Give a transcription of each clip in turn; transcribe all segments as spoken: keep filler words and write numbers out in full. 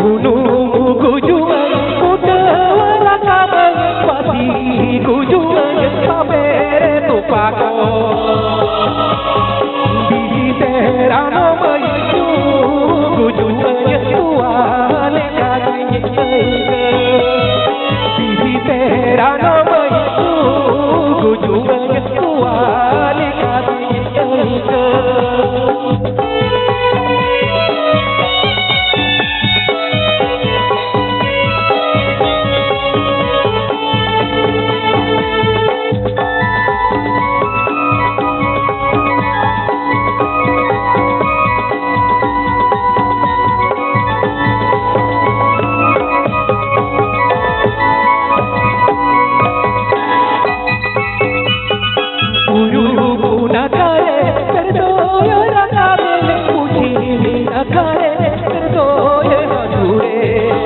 ᱩᱱᱩᱢ ᱜᱩᱡᱩᱜ ᱯᱷᱩᱴᱟᱹᱣ ᱨᱟᱠᱟᱵ, ᱯᱟᱹᱥᱤ ᱜᱩᱡᱩᱜ ᱵᱟᱵᱮᱨ ᱛᱚᱯᱟ ᱠᱚ᱾ ᱵᱤᱦᱤ ᱛᱮ ᱨᱟᱱᱚ ᱢᱟᱹᱭ ᱧᱩ ᱜᱩᱡᱩᱜ ᱛᱚᱣᱟ ᱞᱮᱠᱟ ᱜᱤᱧ ᱟᱹᱭᱠᱟᱹᱣ᱾ ᱵᱤᱦᱤ ᱛᱮ ᱨᱟᱱᱚ ᱢᱟᱹᱭ ᱧᱩ ᱜᱩᱡᱩᱜ ᱛᱚᱣᱟ ᱞᱮᱠᱟ ᱜᱤᱧ ᱟᱹᱭᱠᱟᱹᱣ᱾ ᱯᱩᱨᱩᱵ ᱱᱟᱠᱷᱟ ᱨᱮ ᱥᱮᱨᱫᱚᱭ ᱨᱟᱠᱟᱵ ᱮᱱ, ᱯᱚᱪᱷᱤᱢ ᱱᱟᱠᱷᱟ ᱨᱮ ᱥᱮᱨᱫᱚᱭ ᱦᱟᱹᱥᱩᱨ ᱮᱱ᱾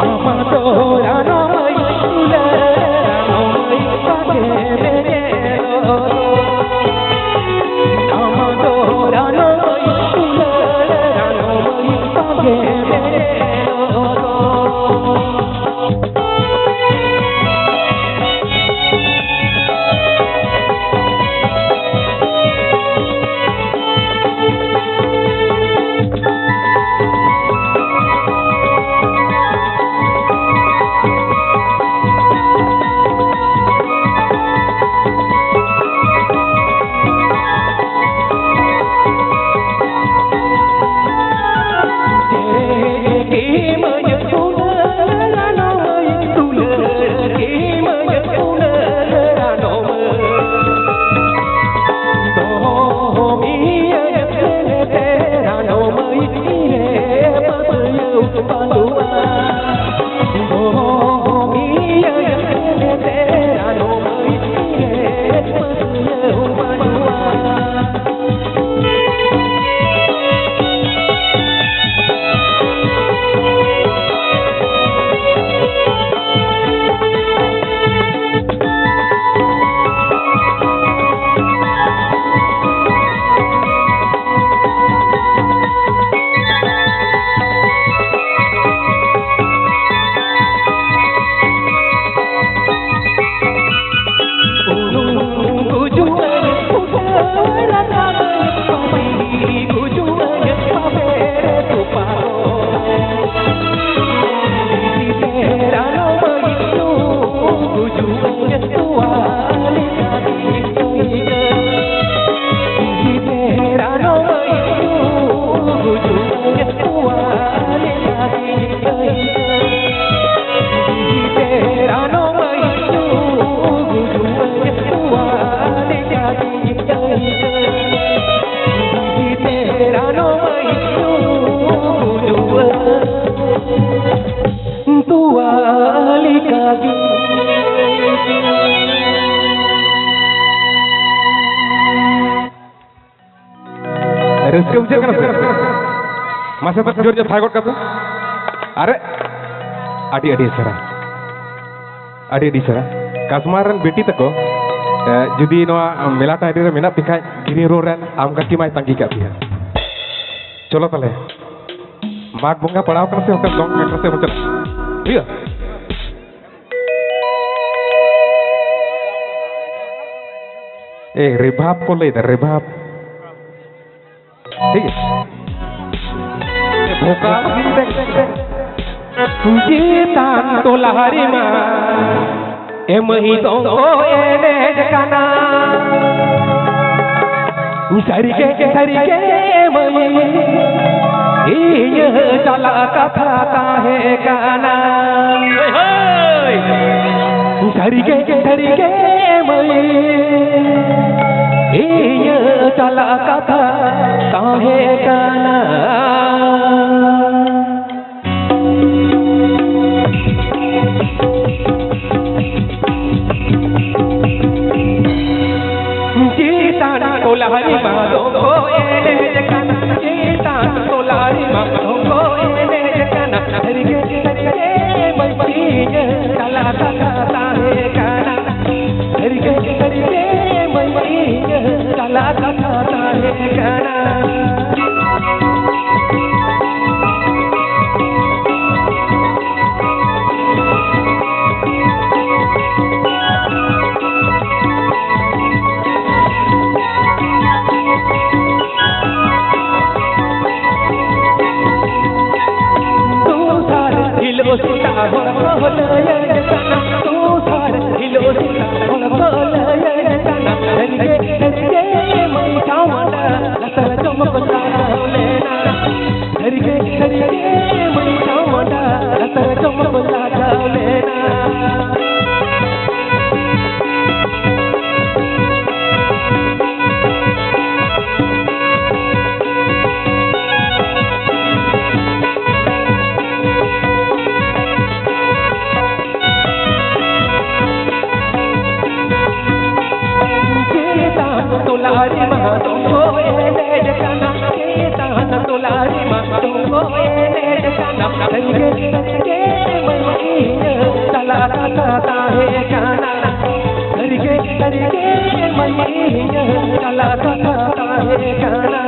ᱟᱢᱟᱜ ᱫᱚ ᱨᱟᱱᱚ ᱢᱟᱹᱭ ᱫᱩᱞᱟᱹᱲ, ᱨᱟᱱᱚ ᱢᱟᱹᱭ ᱵᱟᱝᱜᱮ ᱢᱮᱱᱮᱫ ᱫᱚ᱾ ᱟᱢᱟᱜ ᱫᱚ ᱨᱟᱱᱚ ᱢᱟᱹᱭ ᱫᱩᱞᱟᱹᱲ, ᱨᱟᱱᱚ ᱢᱟᱹᱭ ᱵᱟᱝᱜᱮ ᱢᱮᱱᱮᱫ ᱫᱚ᱾ ᱪᱮᱫ ᱵᱩᱡᱷᱟᱹᱜ ᱠᱟᱱᱟ ᱥᱮ? ᱢᱟᱥᱮ ᱛᱚ ᱡᱳᱨ ᱧᱚᱜ ᱛᱷᱟᱭ ᱜᱚᱫ ᱠᱟᱯᱮ᱾ ᱟᱨᱮ, ᱟᱹᱰᱤ ᱟᱹᱰᱤ ᱥᱟᱨᱦᱟᱣ, ᱟᱹᱰᱤ ᱟᱹᱰᱤ ᱥᱟᱨᱦᱟᱣ᱾ ᱠᱟᱥᱢᱟᱨ ᱨᱮᱱ ᱵᱤᱴᱤ ᱛᱟᱠᱚ, ᱮ, ᱡᱩᱫᱤ ᱱᱚᱣᱟ ᱢᱮᱞᱟ ᱴᱟᱺᱰᱤ ᱨᱮ ᱢᱮᱱᱟᱜ ᱯᱮ ᱠᱷᱟᱡ, ᱜᱨᱤᱱ ᱨᱳᱰ ᱨᱮᱱ ᱟᱢ ᱠᱟᱹᱠᱤ ᱢᱟᱭ ᱛᱟᱺᱜᱤ ᱠᱟᱜ ᱯᱮᱭᱟ᱾ ᱪᱚᱞᱚ ᱛᱟᱦᱞᱮ, ᱢᱟᱜᱽ ᱵᱚᱸᱜᱟ ᱯᱟᱲᱟᱣ ᱠᱟᱱᱟ ᱥᱮ, ᱦᱚᱴᱮᱞ ᱫᱚᱝ ᱮᱴᱨᱮᱥ ᱮ ᱦᱚᱪᱚ ᱦᱩᱭᱩᱜᱼᱟ᱾ ᱮ, ᱨᱮᱵᱷᱟᱵ ᱠᱚ ᱞᱟᱹᱭᱫᱟ, ᱨᱮᱵᱷᱟᱵ᱾ ᱴᱷᱤᱠ ᱜᱮᱭᱟ᱾ ᱵᱷᱳᱠᱟᱞ ᱦᱤᱱᱫᱤ᱾ ᱪᱮᱛᱟᱱ ᱴᱚᱞᱟ ᱨᱮᱢᱟ ᱮᱢᱟᱹᱭ ᱫᱚᱝ ᱠᱚ ᱮᱱᱮᱡ ᱠᱟᱱᱟ᱾ ᱥᱟᱹᱨᱤᱜᱮ, ᱥᱟᱹᱨᱤᱜᱮ ᱮᱢᱟᱹᱭ, ᱤᱧᱟᱹᱜ ᱪᱟᱞᱟᱜ ᱠᱟᱛᱷᱟ ᱛᱟᱦᱮᱸ ᱠᱟᱱᱟ᱾ ᱦᱳᱭ, ᱦᱳᱭ᱾ ᱥᱟᱹᱨᱤᱜᱮ, ᱥᱟᱹᱨᱤᱜᱮ ᱢᱟᱹᱭ, ᱤᱧᱟᱹᱜ ᱪᱟᱞᱟᱜ ᱠᱟᱛᱷᱟ ᱛᱟᱦᱮᱸ ᱠᱟᱱᱟ᱾ ᱪᱮᱛᱟᱱ ᱴᱚᱞᱟ ᱨᱮᱢᱟ ᱫᱚᱝ ᱠᱚ ᱮᱱᱮᱡ ᱠᱟᱱᱟ, ᱪᱮᱛᱟᱱ ᱴᱚᱞᱟ ᱨᱮᱢᱟ ᱫᱚᱝ ᱠᱚ ᱮᱱᱮᱡ ᱠᱟᱱᱟ᱾ ᱥᱟᱹᱨᱤᱜᱮ, ᱥᱟᱹᱨᱤᱜᱮ ᱢᱟᱹᱭ ᱤᱧᱟᱹᱜ ᱪᱟᱞᱟᱜ ᱠᱟᱛᱷᱟ ᱛᱟᱦᱮᱸ ᱠᱟᱱᱟ᱾ ᱥᱟᱹᱨᱤᱜᱮ, ᱥᱟᱹᱨᱤᱜᱮ ᱢᱟᱹᱭ ᱤᱧᱟᱹᱜ ᱪᱟᱞᱟᱜ ᱠᱟᱛᱷᱟ ᱛᱟᱦᱮᱸ ᱠᱟᱱᱟ᱾ ᱫᱚᱥᱟᱨ ᱦᱤᱞᱳᱜ ᱥᱮᱛᱟᱜ ᱦᱚᱲ ᱠᱚ ᱞᱟᱹᱭᱟᱹᱧ ᱠᱟᱱᱟ, ᱫᱚᱥᱟᱨ ᱦᱤᱞᱳᱜ ᱥᱮᱛᱟᱜ ᱦᱚᱲ ᱠᱚ ᱞᱟᱹᱭᱟᱹᱧ ᱠᱟᱱᱟ, ᱥᱟᱹᱨᱤᱜᱮ, ᱥᱟᱹᱨᱤᱜᱮ ᱢᱟᱹᱭ ᱪᱷᱟᱢᱰᱟ ᱞᱟᱛᱟᱨ ᱡᱚᱢᱚᱠ ᱞᱟᱜᱟᱣ ᱞᱮᱱᱟ᱾ ᱥᱟᱹᱨᱤᱜᱮ, ᱥᱟᱹᱨᱤᱜᱮ ᱢᱟᱹᱭ ᱪᱷᱟᱢᱰᱟ ᱞᱟᱛᱟᱨ ᱡᱚᱢᱚᱠ ᱞᱟᱜᱟᱣ ᱞᱮᱱᱟ᱾ ᱪᱮᱛᱟᱱ ᱴᱚᱞᱟ ᱨᱮᱢᱟ ᱫᱚᱝ ᱠᱚ ᱮᱱᱮᱡ ᱠᱟᱱᱟ᱾ ᱥᱟᱹᱨᱤᱜᱮ ᱢᱟᱹᱭ ᱤᱧᱟᱹᱜ ᱠᱟᱞᱟ ᱠᱟᱛᱷᱟ ᱛᱟᱦᱮᱸ ᱠᱟᱱᱟ᱾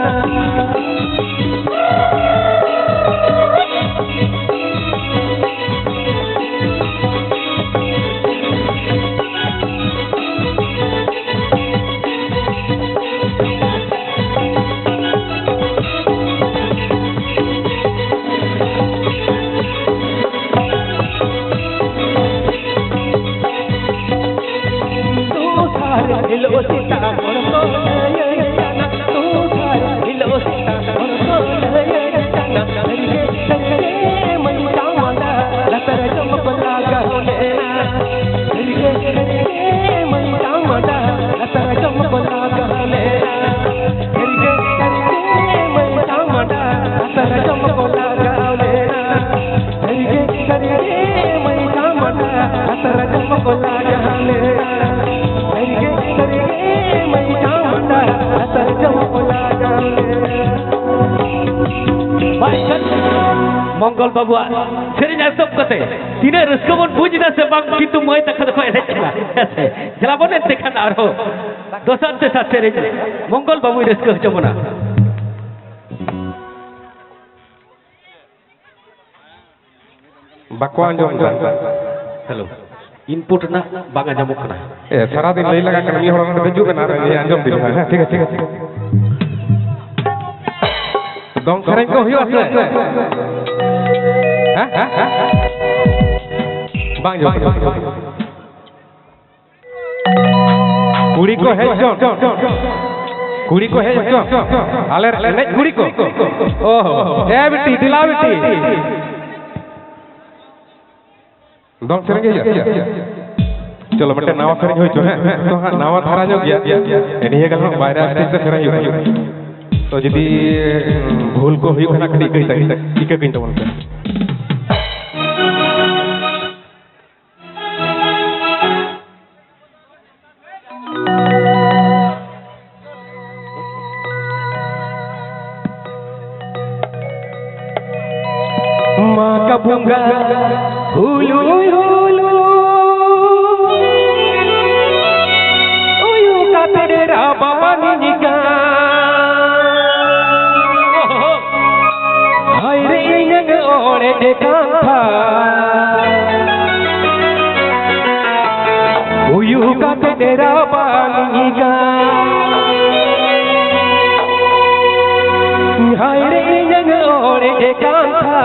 ᱫᱚᱥᱟᱨ ᱦᱤᱞᱳᱜ ᱥᱮᱛᱟᱜ ᱦᱚᱲ ᱠᱚ ᱞᱟᱹᱭᱟᱹᱧ ᱠᱟᱱᱟ, ᱫᱚᱥᱟᱨ ᱦᱤᱞᱳᱜ ᱥᱮᱛᱟᱜ ᱦᱚᱲ ᱠᱚ ᱞᱟᱹᱭᱟᱹᱧ ᱠᱟᱱᱟ, ᱥᱟᱹᱨᱤᱜᱮ ᱥᱟᱹᱨᱤᱜᱮ ᱢᱟᱹᱭ ᱪᱟᱣᱰᱟ ᱞᱟᱛᱟᱨ ᱡᱚᱢ ᱠᱚ ᱞᱟᱜᱟᱣ ᱞᱮᱱᱟ᱾ ᱥᱟᱹᱨᱤᱜᱮ ᱥᱟᱹᱨᱤᱜᱮ ᱢᱟᱹᱭ ᱪᱟᱣᱰᱟ ᱞᱟᱛᱟᱨ ᱡᱚᱢ ᱠᱚ ᱞᱟᱜᱟᱣ ᱞᱮᱱᱟ᱾ ᱥᱟᱹᱨᱤᱜᱮ ᱥᱟᱹᱨᱤᱜᱮ ᱢᱟᱹᱭ ᱪᱟᱣᱰᱟ ᱞᱟᱛᱟᱨ ᱡᱚᱢ ᱠᱚ ᱞᱟᱜᱟᱣ ᱞᱮᱱᱟ᱾ ᱥᱟᱹᱨᱤᱜᱮ ᱥᱟᱹᱨᱤᱜᱮ ᱢᱟᱹᱭ ᱪᱟᱣᱰᱟ ᱞᱟᱛᱟᱨ ᱡᱚᱢ ᱠᱚ ᱞᱟᱜᱟᱣ ᱞᱮᱱᱟ᱾ ᱥᱟᱹᱨᱤᱜᱮ ᱥᱟᱹᱨᱤᱜᱮ ᱢᱟᱹᱭ ᱪᱟᱣᱰᱟ ᱞᱟᱛᱟᱨ ᱡᱚᱢ ᱠᱚ ᱞᱟᱜᱟᱣ ᱞᱮᱱᱟ᱾ ᱢᱚᱝᱜᱚᱞ ᱵᱟᱵᱩᱣᱟᱜ ᱥᱮᱨᱮᱧ ᱟᱸᱡᱚᱢ ᱠᱟᱛᱮ ᱛᱤᱱᱟᱹᱜ ᱨᱟᱹᱥᱠᱟᱹ ᱵᱚᱱ ᱵᱩᱡᱽ ᱮᱫᱟ ᱥᱮ ᱵᱟᱝ, ᱠᱤᱱᱛᱩ ᱢᱟᱹᱭ ᱛᱟᱠᱚ ᱫᱚᱠᱚ ᱮᱱᱮᱡ ᱠᱟᱱᱟ᱾ ᱦᱮᱸ ᱥᱮ? ᱫᱮᱞᱟ ᱵᱚᱱ ᱮᱱᱛᱮ ᱠᱷᱟᱱ ᱟᱨᱦᱚᱸ ᱫᱚᱥᱟᱨ ᱛᱮᱥᱟᱨ ᱥᱮᱨᱮᱧ ᱢᱚᱝᱜᱚᱞ ᱵᱟᱵᱩᱭ ᱨᱟᱹᱥᱠᱟᱹ ᱦᱚᱪᱚ ᱵᱚᱱᱟ᱾ ᱵᱟᱠᱚ ᱟᱸᱡᱚᱢ ᱮᱫᱟ᱾ ᱦᱮᱞᱳ, ᱤᱱᱯᱩᱴ ᱨᱮᱱᱟᱜ ᱵᱟᱝ ᱟᱸᱡᱚᱢᱚᱜ ᱠᱟᱱᱟ᱾ ᱮ, ᱥᱟᱨᱟᱫᱤᱱ ᱞᱟᱹᱭ ᱞᱟᱜᱟ ᱠᱟᱱᱟ, ᱢᱤᱫ ᱦᱚᱲ ᱚᱱᱟ ᱫᱚ ᱦᱤᱡᱩᱜ ᱠᱟᱱᱟ ᱟᱨ ᱤᱧ ᱟᱸᱡᱚᱢ ᱫᱤᱧ ᱠᱟᱱᱟ᱾ ᱦᱮᱸ, ᱴᱷᱤᱠ ᱟᱪᱷᱮ, ᱴᱷᱤᱠ ᱟᱪᱷᱮ᱾ ᱫᱚᱝ ᱥᱮᱨᱮᱧ ᱠᱚ ᱦᱩᱭᱩᱜᱼᱟ ᱥᱮ? ᱦᱮᱸ, ᱦᱮᱸ, ᱦᱮᱸ, ᱦᱮᱸ᱾ ᱵᱟᱝ ᱟᱸᱡᱚᱢᱚᱜ ᱠᱟᱱᱟ᱾ ᱠᱩᱲᱤ ᱠᱚ ᱦᱮᱡ ᱦᱚᱪᱚᱱ᱾ ᱠᱩᱲᱤ ᱠᱚ ᱦᱮᱡ ᱦᱚᱪᱚᱱ᱾ ᱟᱞᱮ ᱨᱮᱱ ᱮᱱᱮᱡ ᱠᱩᱲᱤ ᱠᱚ᱾ ᱚ, ᱮ ᱵᱤᱴᱤ, ᱫᱮᱞᱟ ᱵᱤᱴᱤ᱾ ᱫᱚᱝ ᱥᱮᱨᱮᱧ ᱜᱮ ᱦᱩᱭᱩᱜᱼᱟ᱾ ᱪᱚᱞᱚ, ᱢᱤᱫᱴᱮᱱ ᱱᱟᱣᱟ ᱥᱮᱨᱮᱧ ᱦᱩᱭ ᱦᱚᱪᱚ, ᱦᱮᱸ? ᱛᱚ ᱦᱟᱸᱜ ᱱᱟᱣᱟ ᱫᱷᱟᱨᱟ ᱧᱚᱜ ᱜᱮᱭᱟ᱾ ᱱᱤᱭᱟᱹ ᱜᱮ ᱦᱟᱸᱜ ᱵᱟᱭᱨᱟ stage ᱨᱮ ᱥᱮᱨᱮᱧ ᱦᱩᱭᱩᱜᱼᱟ᱾ ᱛᱚ ᱡᱩᱫᱤ, ᱩᱸ, ᱵᱷᱩᱞ ᱠᱚ ᱦᱩᱭᱩᱜ ᱠᱷᱟᱱ ᱠᱟᱹᱴᱤᱡ ᱤᱠᱟᱹ ᱛᱟᱹᱧ, ᱤᱠᱟᱹ ᱠᱟᱹᱧ ᱛᱟᱵᱚᱱ ᱯᱮ᱾ ᱢᱟᱜᱽ ᱵᱚᱸᱜᱟ ᱦᱩᱞᱩᱭ ᱦᱩᱞᱩᱭ, ᱤᱧ ᱠᱟᱱ᱾ ᱦᱟᱭ ᱨᱮ ᱤᱧᱟᱹᱜ ᱚᱲᱮᱡ ᱠᱟᱱᱛᱷᱟ, ᱩᱭᱩ ᱠᱟᱛᱮ ᱰᱮᱨᱟ ᱵᱟᱝ ᱤᱧ ᱠᱟᱱ᱾ ᱦᱟᱭ ᱨᱮ ᱤᱧᱟᱹᱜ ᱚᱲᱮᱡ ᱠᱟᱱᱛᱷᱟ,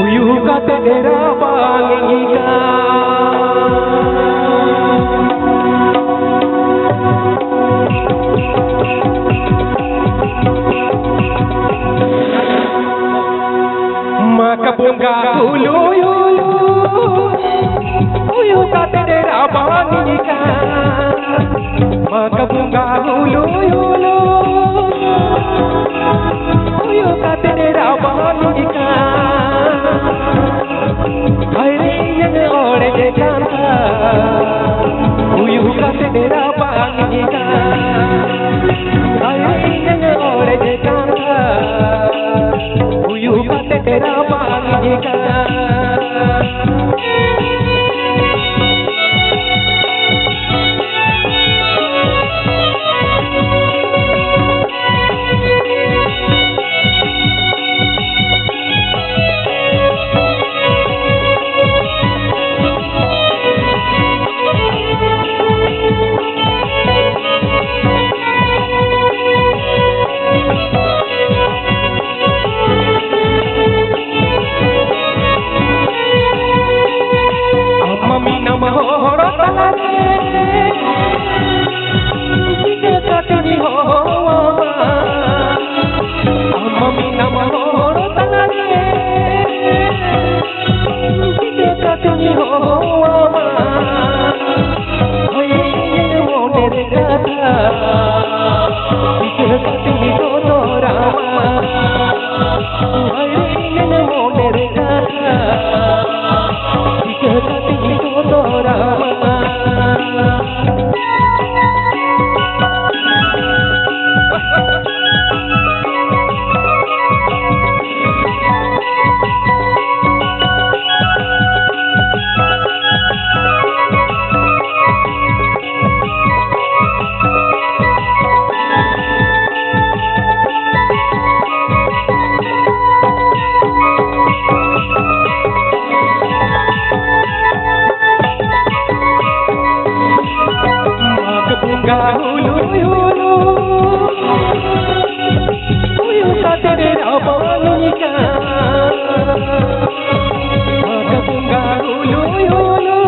ᱩᱭᱩ ᱠᱟᱛᱮ ᱰᱮᱨᱟ ᱵᱟᱝ ᱤᱧ ᱠᱟᱱ᱾ ᱢᱟᱜᱽ ᱵᱚᱸᱜᱟ ᱩᱞᱩ ᱩᱞᱩ, ᱩᱭᱩ ᱠᱟᱛᱮ ᱰᱮᱨᱟ ᱵᱟᱝ ᱤᱧ ᱠᱟᱱ᱾ ᱢᱟᱜᱽ ᱵᱚᱸᱜᱟ ᱩᱞᱩ ᱩᱞᱩ, ᱩᱭᱩ ᱠᱟᱛᱮ ᱰᱮᱨᱟ ᱵᱟᱝ ᱤᱧ ᱠᱟᱱ᱾ ᱦᱟᱭ ᱨᱮ ᱤᱧᱟᱹᱜ ᱚᱲᱮᱡ ᱠᱟᱱᱛᱷᱟ, ᱩᱭᱩ ᱠᱟᱛᱮ ᱰᱮᱨᱟ ᱵᱟᱝ ᱤᱧ ᱠᱟᱱ᱾ ᱦᱟᱭ ᱨᱮ ᱤᱧᱟᱹᱜ ᱚᱲᱮᱡ ᱠᱟᱱᱛᱷᱟ, ᱩᱭᱩ ᱠᱟᱛᱮ ᱰᱮᱨᱟ ᱵᱟᱝ ᱤᱧ ᱠᱟᱱ᱾ ᱦᱩᱞᱩ ᱦᱩᱞᱩ ᱩᱭᱩ ᱠᱟᱛᱮ ᱨᱟᱵᱟᱝ ᱠᱟᱱ᱾ ᱢᱟᱜᱽ ᱵᱚᱸᱜᱟ ᱦᱩᱞᱩ ᱦᱩᱞᱩ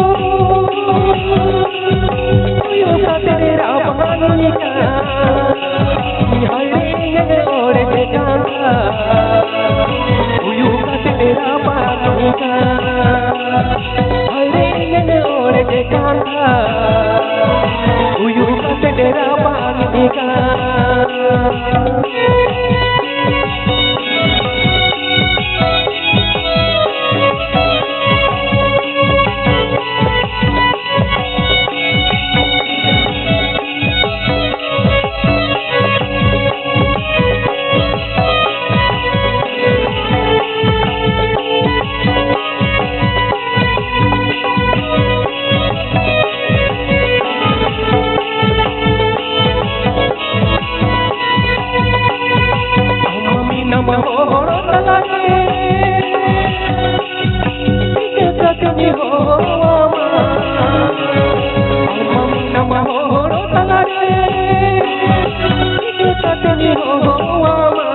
ᱩᱭᱩ ᱠᱟᱛᱮ ᱨᱟᱵᱟᱝ ᱠᱟᱱ᱾ ᱦᱟᱭ ᱨᱮ ᱤᱧᱟᱹᱜ ᱚᱲᱮᱡ ᱠᱟᱱᱛᱷᱟ ᱩᱭᱩ ᱠᱟᱛᱮ ᱨᱟᱵᱟᱝ ᱠᱟᱱ᱾ ᱦᱟᱭ ᱨᱮ ᱤᱧᱟᱹᱜ ᱚᱲᱮᱡ ᱠᱟᱱᱛᱷᱟ ᱩᱭᱩ ᱠᱟᱛᱮ ᱨᱟᱵᱟᱝ ᱠᱟᱱ᱾ ᱟᱢ ᱢᱮᱱᱟᱢ ᱦᱚᱲ ᱛᱟᱞᱟᱨᱮ, ᱪᱤᱠᱟᱹ ᱠᱟᱛᱮᱧ ᱦᱚᱦᱚᱣᱟᱢᱟ? ᱟᱢ ᱢᱮᱱᱟᱢ ᱦᱚᱲ ᱛᱟᱞᱟᱨᱮ, ᱪᱤᱠᱟᱹ ᱠᱟᱛᱮᱧ ᱦᱚᱦᱚᱣᱟᱢᱟ?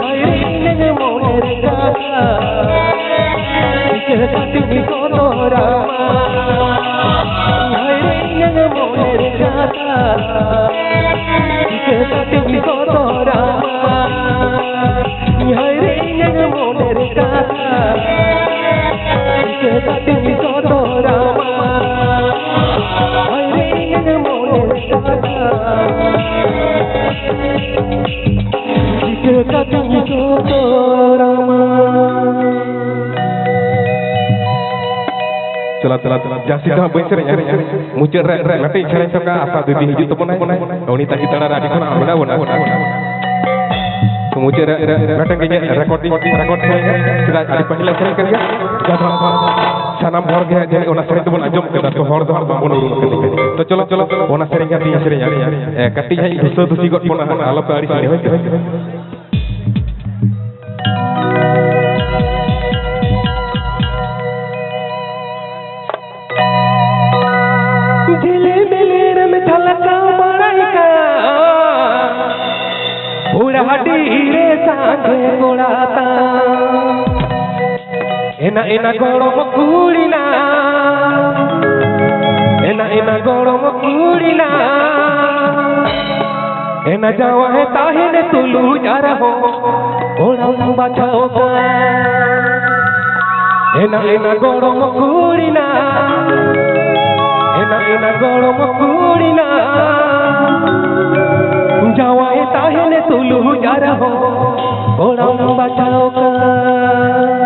ᱦᱟᱭ ᱨᱮ ᱤᱧᱟᱹᱜ ᱢᱚᱱᱮᱨ ᱠᱟᱛᱷᱟ, ᱪᱤᱠᱟᱹ ᱠᱟᱛᱮᱧ ᱥᱚᱫᱚᱨᱟᱢᱟ? ᱦᱟᱭ ᱨᱮ ᱤᱧᱟᱹᱜ ᱢᱚᱱᱮᱨ ᱠᱟᱛᱷᱟ, ᱪᱤᱠᱟᱹ ᱠᱟᱛᱮᱧ ᱥᱚᱫᱚᱨᱟᱢᱟ? ᱦᱟᱭ ᱨᱮ ᱤᱧᱟᱹᱜ ᱢᱚᱱᱮᱨ ᱠᱟᱛᱷᱟ, ᱪᱤᱠᱟᱹ ᱠᱟᱛᱮᱧ ᱥᱚᱫᱚᱨᱟᱢᱟ? ᱦᱟᱭ ᱨᱮ ᱤᱧᱟᱹᱜ ᱢᱚᱱᱮᱨ ᱠᱟᱛᱷᱟ, ᱪᱤᱠᱟᱹ ᱠᱟᱛᱮᱧ ᱥᱚᱫᱚᱨᱟᱢᱟ? ᱪᱟᱞᱟᱜ, ᱪᱟᱞᱟᱜ, ᱪᱟᱞᱟᱜ, ᱡᱟᱹᱥᱛᱤ ᱫᱚ ᱦᱟᱸᱜ ᱵᱟᱹᱧ ᱥᱮᱨᱮᱧᱟ᱾ ᱢᱩᱪᱟᱹᱫ ᱨᱮ ᱢᱤᱫᱴᱤᱡ ᱥᱮᱨᱮᱧ ᱛᱚᱠᱟ ᱟᱥᱟ ᱫᱤᱫᱤ ᱦᱤᱡᱩᱜ ᱛᱟᱵᱚᱱᱟᱭ, ᱩᱱᱤ ᱛᱟᱹᱜᱤ ᱛᱟᱲᱟ ᱨᱮ ᱟᱹᱰᱤ ᱠᱷᱚᱱ ᱢᱮᱱᱟᱜ ᱵᱚᱱᱟ᱾ ᱛᱚ ᱢᱩᱪᱟᱹᱫ ᱨᱮ ᱢᱤᱫᱴᱟᱝ ᱜᱮ ᱤᱧᱟᱹᱜ ᱨᱮᱠᱚᱨᱰᱤᱝ, ᱨᱮᱠᱚᱨᱰ ᱥᱮᱨᱮᱧ, ᱪᱮᱫᱟᱜ ᱟᱹᱰᱤ ᱯᱟᱹᱦᱤᱞ ᱥᱮᱨᱮᱧ ᱠᱟᱱ ᱜᱮᱭᱟ᱾ ᱡᱟᱦᱟᱸ ᱫᱚ ᱥᱟᱱᱟᱢ ᱦᱚᱲ ᱜᱮ ᱡᱟᱹᱱᱤᱡ ᱚᱱᱟ ᱥᱮᱨᱮᱧ ᱫᱚᱵᱚᱱ ᱟᱸᱡᱚᱢ ᱠᱮᱫᱟ, ᱛᱚ ᱦᱚᱲ ᱫᱚ ᱦᱟᱸᱜ ᱵᱟᱵᱚᱱ ᱩᱨᱩᱢ ᱠᱟᱱᱟ᱾ ᱛᱚ ᱪᱚᱞᱚ, ᱪᱚᱞᱚ, ᱚᱱᱟ ᱥᱮᱨᱮᱧ ᱦᱟᱸᱜ ᱤᱧ ᱥᱮᱨᱮᱧᱟ᱾ ᱮ, ᱠᱟᱹᱴᱤᱡ ᱦᱟᱸᱜ ᱤᱧ ᱫᱩᱥᱟᱹ ᱫᱩᱥᱤ ᱜᱚᱫ ᱵᱚᱱᱟ ᱦᱟᱸᱜ, ᱟᱞᱚᱯᱮ ᱟᱹᱲᱤᱥ ᱞᱮ, ᱦᱳᱭ ᱥᱮ? ᱡᱷᱤᱞᱤᱢᱤᱞᱤ ᱡᱷᱟᱞᱠᱟᱣ ᱵᱟᱲᱟᱭ ᱠᱟᱱ ᱯᱩᱲᱟᱦᱟᱹᱴᱤ ᱨᱮ ᱥᱟᱸᱜᱮ ᱠᱚᱲᱟ ᱛᱟᱢ᱾ ᱮᱱᱟ ᱮᱱᱟ ᱜᱚᱲᱚᱢ ᱠᱩᱲᱤ ᱱᱟ, ᱮᱱᱟ ᱮᱱᱟ ᱜᱚᱲᱚᱢ ᱠᱩᱲᱤ ᱱᱟ, ᱮᱱᱟ ᱡᱟᱶᱟᱭ ᱛᱟᱦᱮᱱ ᱛᱩᱞᱩᱡ ᱟᱨᱦᱚᱸ ᱠᱚᱲᱟᱢ ᱵᱟᱪᱷᱟᱣ ᱠᱟᱱ᱾ ᱮᱱᱟ ᱮᱱᱟ ᱜᱚᱲᱚᱢ ᱠᱩᱲᱤ ᱱᱟ, ᱮᱱᱟ ᱮᱱᱟ ᱜᱚᱲᱚᱢ ᱠᱩᱲᱤ ᱱᱟ, ᱡᱟᱶᱟᱭ ᱛᱟᱦᱮᱱ ᱛᱩᱞᱩᱡ ᱟᱨᱦᱚᱸ ᱠᱚᱲᱟᱢ ᱵᱟᱪᱷᱟᱣ ᱠᱟᱱ᱾